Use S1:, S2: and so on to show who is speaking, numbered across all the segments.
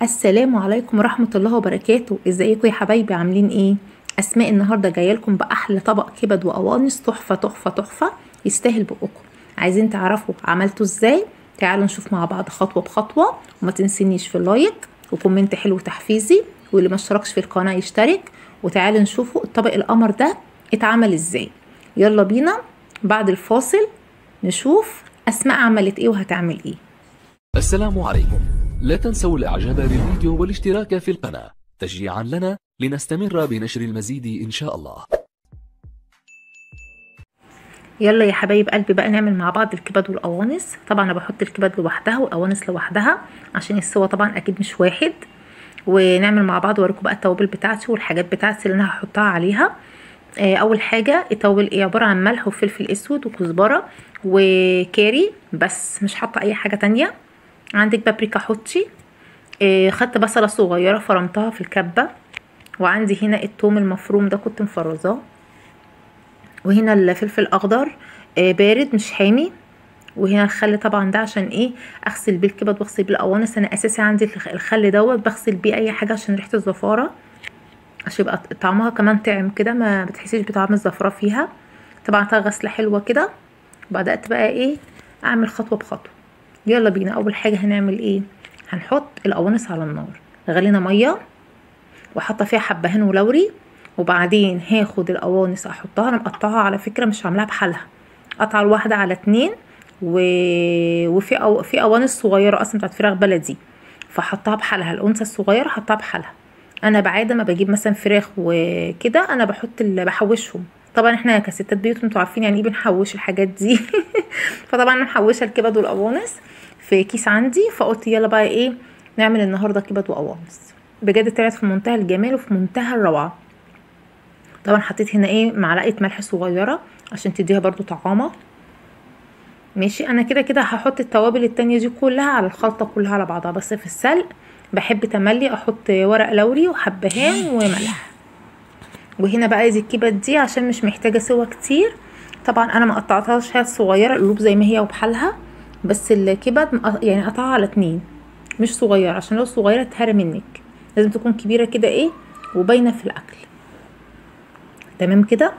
S1: السلام عليكم ورحمة الله وبركاته. ازيكم يا حبايبي، عاملين ايه؟ اسماء النهارده جاية لكم باحلى طبق كبد وقوانص تحفة تحفة تحفة، يستاهل بقكم. عايزين تعرفوا عملته ازاي؟ تعالوا نشوف مع بعض خطوة بخطوة، وما تنسينيش في ال like و comment حلو تحفيزي، واللي ما اشتركش في القناة يشترك. وتعالوا نشوفوا الطبق القمر ده اتعمل ازاي. يلا بينا بعد الفاصل نشوف اسماء عملت ايه وهتعمل ايه.
S2: السلام عليكم، لا تنسوا الاعجاب بالفيديو والاشتراك في القناة تشجيعا لنا لنستمر بنشر المزيد ان شاء الله.
S1: يلا يا حبايب قلبي بقى نعمل مع بعض الكبد والقوانص. طبعا انا بحط الكبد لوحدها والقوانص لوحدها عشان السوا طبعا اكيد مش واحد. ونعمل مع بعض واوريكم بقى التوابل بتاعتي والحاجات بتاعتي اللي انا هحطها عليها. اول حاجة التوابل ايه؟ عبارة عن ملح وفلفل اسود وكزبره وكاري بس، مش حاطه اي حاجة تانية. عندك بابريكا حطي. خدت بصله صغيرة فرمتها في الكبه، وعندي هنا الثوم المفروم ده كنت مفرزاه، وهنا الفلفل الاخضر بارد مش حامي، وهنا الخل طبعا ده عشان ايه؟ اغسل بيه الكبد واغسل بيه القوانص. انا اساسي عندي الخل دوت بغسل بيه اي حاجة عشان ريحه الزفاره، عشان يبقى طعمها كمان طعم كده، ما بتحسيش بطعم الزفره فيها. طبعا غسله حلوة كده. وبدات بقى ايه؟ اعمل خطوة بخطوة. يلا بينا. اول حاجة هنعمل ايه؟ هنحط القوانص على النار. غلينا مية وحاطه فيها حبهان ولوري، وبعدين هاخد القوانص احطها. انا مقطعها على فكرة، مش عاملاها بحالها، قطعه الواحدة على 2، وفي في قوانص صغيرة اصلا بتاعت فراخ بلدي، فحطها بحالها. الانثى الصغيرة حطها بحالها. انا بعادة ما بجيب مثلا فراخ وكده، انا بحط بحوشهم. طبعا احنا كستات بيوت انتوا عارفين يعني ايه بنحوش الحاجات دي فطبعا انا محوشه الكبد والقوانص في كيس عندي، فقلت يلا بقى ايه نعمل النهارده كبد وقوانص. بجد طلعت في منتهى الجمال وفي منتهى الروعة. طبعا حطيت هنا ايه؟ معلقه ملح صغيرة عشان تديها برضو طعامه. ماشي، انا كده كده هحط التوابل التانية دي كلها على الخلطة كلها على بعضها، بس في السلق بحب تملي احط ورق لوري وحبهان وملح. وهنا بقى دي الكبد دي عشان مش محتاجه سوا كتير. طبعا انا ما قطعتهاش هي صغيرة، القلوب زي ما هي وبحالها، بس الكبد يعني قطعها على 2 مش صغيرة، عشان لو صغيرة تهري منك، لازم تكون كبيرة كده ايه وباينه في الاكل. تمام كده.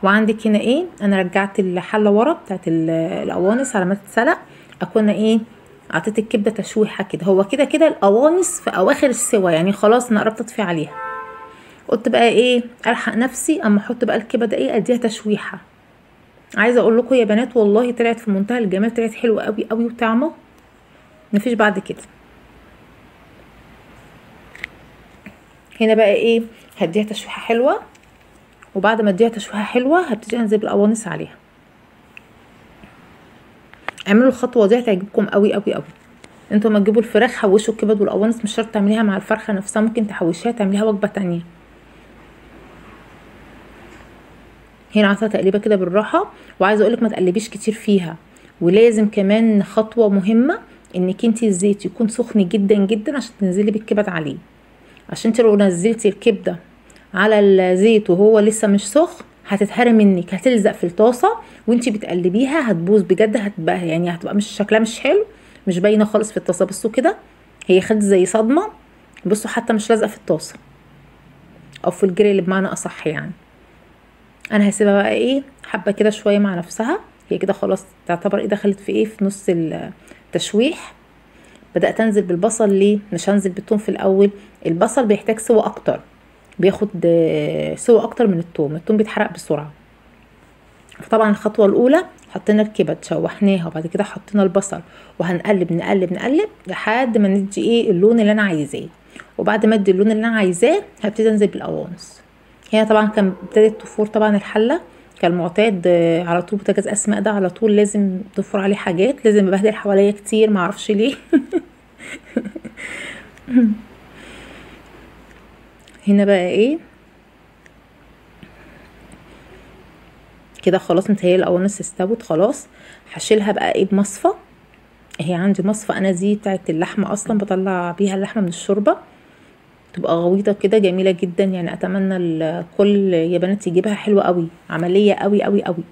S1: وعندك هنا ايه؟ انا رجعت الحلة ورا بتاعت القوانص على ما تتسلق، اكون ايه عطيت الكبده تشويحه كده. هو كده كده القوانص في اواخر السوا، يعني خلاص انا قربت اطفي عليها. قلت بقى ايه الحق نفسي اما احط بقى الكبده ايه اديها تشويحه. عايزه اقول لكم يا بنات والله طلعت في منتهى الجمال، طلعت حلوة قوي قوي وطعمه مفيش بعد كده. هنا بقى ايه هديها تشويحه حلوة، وبعد ما اديها تشويحه حلوة هبتدي انزل بالقوانص عليها. اعملوا الخطوة دي هتعجبكم قوي قوي قوي. انتوا ما تجيبوا الفراخ حوشوا الكبد والقوانص، مش شرط تعمليها مع الفرخه نفسها، ممكن تحوشيها تعمليها وجبة تانية. هنا عطها تقليبه كده بالراحة، وعايزه اقولك ما تقلبيش كتير فيها. ولازم كمان خطوة مهمة انك انتي الزيت يكون سخن جدا جدا عشان تنزلي بالكبد عليه، عشان انت لو نزلتي الكبده على الزيت وهو لسه مش سخن هتتهري منك، هتلزق في الطاسه وانتي بتقلبيها هتبوظ بجد، هتبقى يعني هتبقى مش شكلها مش حلو، مش باينة خالص في الطاسه. بصوا كده هي خدت زي صدمة، بصوا حتى مش لازقه في الطاسه او في الجريل بمعنى اصح يعني. انا هسيبها بقى ايه حبه كده شوية مع نفسها، هي كده خلاص تعتبر ايه دخلت في ايه في نص التشويح. بدات انزل بالبصل. ليه مش هنزل بالثوم في الاول؟ البصل بيحتاج سوا اكتر، بياخد سوا اكتر من الثوم، الثوم بيتحرق بسرعة. فطبعا الخطوة الاولى حطينا الكبد شوحناها، وبعد كده حطينا البصل، وهنقلب نقلب نقلب لحد ما ندي ايه اللون اللي انا عايزاه. وبعد ما ادي اللون اللي انا عايزاه هبتدي انزل بالقوانص. هنا طبعا كان ابتدت تفور طبعا الحلة كالمعتاد على طول. بوتاجاز اسماء ده على طول لازم تفور عليه حاجات، لازم ابهدل حواليا كتير معرفش ليه هنا بقى ايه كده خلاص متهيألي القوانص استوت خلاص. هشيلها بقى ايه بمصفى. هي عندي مصفى انا دي بتاعت اللحمة اصلا، بطلع بيها اللحمة من الشوربة، تبقى غويطه كده جميلة جدا. يعني اتمنى الكل يا بنات يجيبها، حلوة قوي عملية قوي قوي قوي.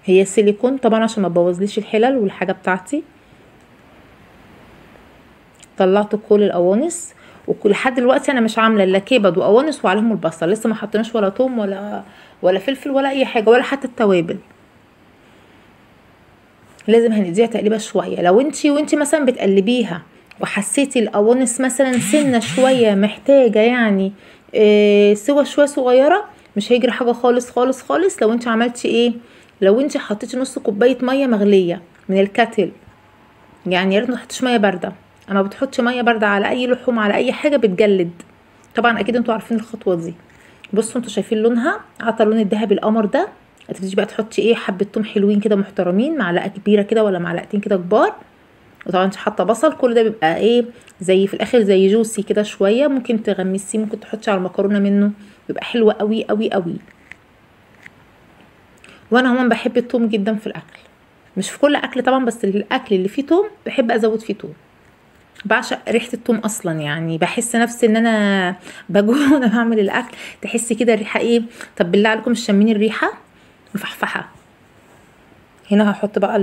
S1: هي سيليكون طبعا عشان ما تبوظليش الحلل والحاجة بتاعتي. طلعت كل القوانص، ولحد دلوقتي انا مش عامله الا كبد وقوانص وعليهم البصل، لسه ما حطيناش ولا توم ولا فلفل ولا اي حاجة ولا حتى التوابل. لازم هنديها تقليبه شوية. لو انتي وانتي مثلا بتقلبيها وحسيتي القوانص مثلا سنة شوية محتاجه يعني سوى شوية صغيرة، مش هيجري حاجة خالص خالص خالص. لو انت عملتي ايه، لو انت حطيتي نص كوباية مية مغليه من الكاتل، يعني يا ريت ما تحطيش مية باردة. اما بتحطي مية باردة على اي لحوم على اي حاجة بتجلد، طبعا اكيد انتوا عارفين الخطوة دي. بصوا انتوا شايفين لونها عطى لون الذهبي القمر ده. هتبتدي بقى تحطي ايه، حبه توم حلوين كده محترمين، معلقه كبيرة كده ولا معلقتين كده كبار، وطبعا انت حاطه بصل. كل ده بيبقى ايه زي في الاخر زي جوسي كده شوية، ممكن تغمسيه، ممكن تحطي على المكرونه منه، بيبقى حلو قوي قوي قوي. وانا عموما بحب التوم جدا في الاكل، مش في كل اكل طبعا، بس الاكل اللي فيه توم بحب ازود فيه توم. بعشق ريحه التوم اصلا، يعني بحس نفسي ان انا بجوع وانا بعمل الاكل، تحسي كده الريحة ايه. طب بالله عليكم مش شامين الريحة مفحفحه؟ هنا هحط بقى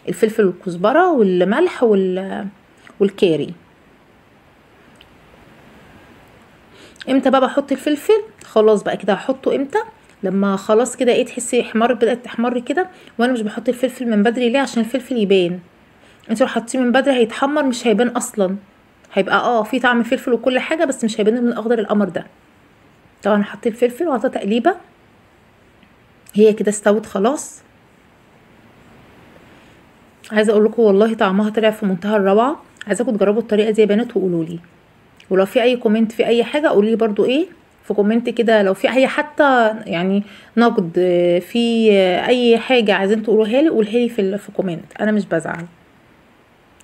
S1: الفلفل والكزبره والملح والكاري. امتى بقى بحط الفلفل؟ خلاص بقى كده هحطه امتى؟ لما خلاص كده ايه تحسي احمر، بدات تحمر كده. وانا مش بحط الفلفل من بدري ليه؟ عشان الفلفل يبان. انتوا لو حطيتيه من بدري هيتحمر، مش هيبان اصلا، هيبقى في طعم فلفل وكل حاجة، بس مش هيبان من الاخضر القمر ده. طبعا حطيت الفلفل وحطيت تقليبه، هي كده استوت خلاص. عايزه اقول لكم والله طعمها طلع في منتهى الروعة. عايزاكم تجربوا الطريقة دي يا بنات وقولوا لي، ولو في اي comment في اي حاجة قولوا لي برده ايه في comment كده، لو في اي حتى يعني نقد في اي حاجة عايزين تقولوها لي قولها لي في comment، انا مش بزعل.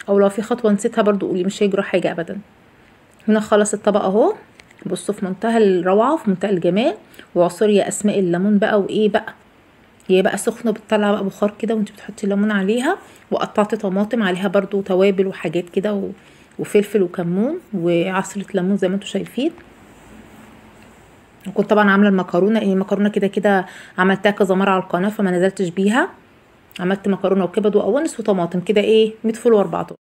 S1: او لو في خطوة نسيتها برده قولي، مش هيجرى حاجة ابدا. هنا خلص الطبق اهو، بصوا في منتهى الروعة وفي منتهى الجمال. وعصري يا اسماء الليمون بقى، وايه بقى هي بقى سخنة بتطلع بقى بخار كده وانت بتحطي الليمون عليها، وقطعتي طماطم عليها برده توابل وحاجات كده وفلفل وكمون وعصره ليمون زي ما انتم شايفين. وكنت طبعا عامله المكرونه، يعني المكرونه كده كده عملتها كذا مرة على القناة فما نزلتش بيها. عملت مكرونه وكبد وقوانص وطماطم كده ايه 100 فل و14.